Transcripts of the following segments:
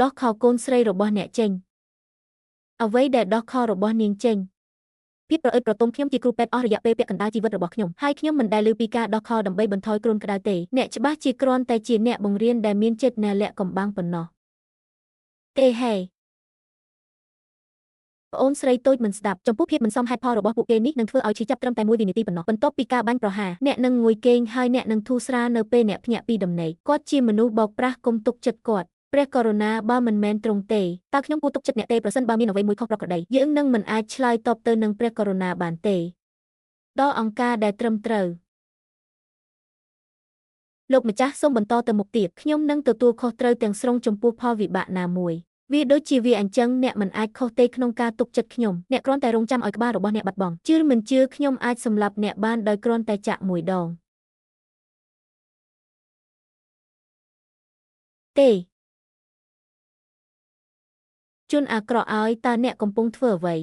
ដោះខោកូនស្រីរបស់អ្នកចេញអ្វីដែលដោះខោរបស់នាងចេញភាពប្រអិតប្រទុំខ្ញុំជាគ្រូពេទ្យអស់រយៈពេលពាក់កណ្ដាលជីវិតរបស់ខ្ញុំហើយខ្ញុំមិនដែលឮពីការដោះខោដើម្បីបន្ថយគ្រុនក្តៅទេអ្នកច្បាស់ជាគ្រាន់តែជាអ្នកបង្រៀនដែលមានចិត្តណាលាក់កំបាំងប៉ុណ្ណោះទេហេប្អូនស្រីតូចមិនស្ដាប់ចំពោះភាពមិនសមហេតុផលរបស់ពួកគេនេះនឹងធ្វើឲ្យឈឺចាប់ត្រឹមតែមួយវិនាទីប៉ុណ្ណោះបន្ទាប់ពីការបាញ់ប្រហារអ្នកនឹងងួយគេងហើយអ្នកនឹងធូរស្រាលនៅពេលអ្នកភ្ញាក់ពីដំណេកគាត់ជាមនុស្សបោកប្រាស់កុំទុកចិត្តគាត់ព្រះករុណាបើមិនមែនត្រង់ទេតើខ្ញុំគួរទុកចិត្តអ្នកទេប្រសិនបើមានអ្វីមួយខុសប្រក្រតីយើងនឹងមិនអាចឆ្លើយតបទៅនឹងព្រះករុណាបានទេដល់អង្គការដែលត្រឹមត្រូវលោកម្ចាស់សូមបន្តទៅមុខទៀតខ្ញុំនឹងទទួលខុសត្រូវទាំងស្រុងចំពោះផលវិបាកណាមួយវាដូចជាវាអញ្ចឹងអ្នកមិនអាចខុសទេក្នុងការទុកចិត្តខ្ញុំអ្នកគ្រាន់តែរងចាំឲ្យក្បាលរបស់អ្នកបាត់បង់ជឿមិនជឿខ្ញុំអាចសម្លាប់អ្នកបានដោយគ្រាន់តែចាក់មួយដងទេជនអាក្រក់ឲ្យតើអ្នកកំពុងធ្វើអ្វី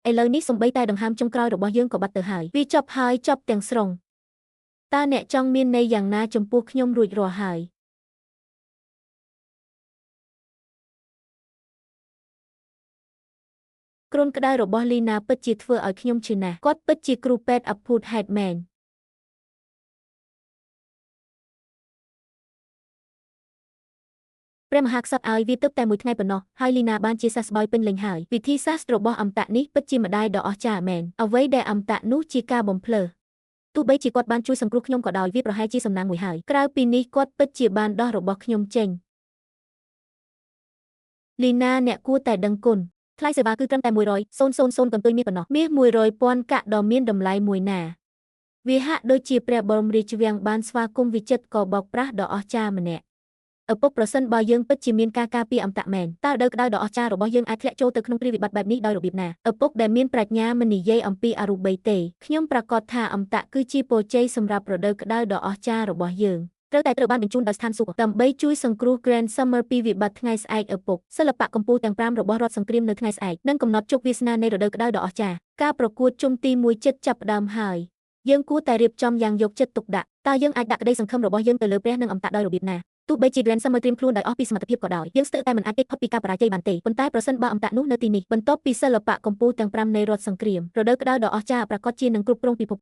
ឥឡូវនេះសូម្បីតែដង្ហើមចុងក្រោយរបស់យើងក៏បាត់ទៅហើយវាចប់ហើយចប់ទាំងស្រុងតើអ្នកចង់មានន័យយ៉ាងណាចំពោះខ្ញុំរួចរាល់ហើយគ្រុនក្តៅរបស់លីណាពិតជាធ្វើឲ្យខ្ញុំឈឺណាស់គាត់ពិតជាគ្រូពេទ្យអភូតហេតុមែនព្រះមហាក្សត្រឲ្យវាទើបតែមួយថ្ងៃប៉ុណ្ណោះហើយលីណាបានជាសះស្បើយពេញលេញហើយវិធីសាស្ត្ររបស់អមតៈនេះពិតជាម្ដាយដ៏អស្ចារ្យមែនអ្វីដែលអមតៈនោះជាការបំភ្លើទោះបីជាគាត់បានជួយសង្គ្រោះខ្ញុំក៏ដោយវាប្រហែលជាសំណាងមួយហើយក្រៅពីនេះគាត់ពិតជាបានដោះរបស់ខ្ញុំចេញលីណាអ្នកគួរតែដឹងគុណថ្លៃសេវាគឺត្រឹមតែ100,000កន្ទុយមាសប៉ុណ្ណោះមាស100,000កាក់ដ៏មានតម្លៃមួយណាវាហាក់ដូចជាព្រះបរមរាជវាំងបានស្វាគមន៍វិចិត្រក៏បោកប្រាស់ដ៏អស្ចារ្យម្នាក់ឪពុកប្រសិនបើយើងពិតជាមានការការពារអមតៈមែនតើរដូវក្តៅដ៏អស្ចារ្យរបស់យើងអាចធ្លាក់ចូលទៅក្នុងគ្រាវិបត្តិបែបនេះដោយរបៀបណាឪពុកដែលមានប្រាជ្ញាមិននិយាយអំពីអរូបីទេខ្ញុំប្រាកដថាអមតៈគឺជាពរជ័យសម្រាប់រដូវក្តៅដ៏អស្ចារ្យរបស់យើងត្រូវតែត្រូវបានបញ្ជូនដល់ស្ថានសួគ៌ដើម្បីជួយសង្គ្រោះ Grand Summer ពីវិបត្តិថ្ងៃស្អែកឪពុកសិល្បៈកម្ពុជាទាំង5របស់រដ្ឋសង្គ្រាមនៅថ្ងៃស្អែកនិងកំណត់ជោគវាសនានៃរដូវក្តៅដ៏អស្ចារ្យការប្រកួតជុំទី1ចិត្តចាប់ផ្ដើមហើយយើងគួរតែរៀបចំយ៉ាងយកចិត្តទុកដាក់តើយើងអាចដាក់ក្តីសង្ឃឹមរបស់យើងទៅលើព្រះនិងអមតៈដោយរបៀបណាទោះបីជា Grand Summer ត្រៀមខ្លួនដោយអស់ពីសមត្ថភាពក៏ដោយយើងស្ទើរតែមិនអាចគេចផុតពីការបរាជ័យបានទេប៉ុន្តែប្រសិនបើអមតៈនោះនៅទីនេះបន្ទាប់ពីសិល្បៈកម្ពុជាទាំង5នៃរដ្ឋសង្គ្រាមរដូវក្តៅដ៏អស្ចារ្យប្រាកដជានឹងគ្រប់គ្រងពិភព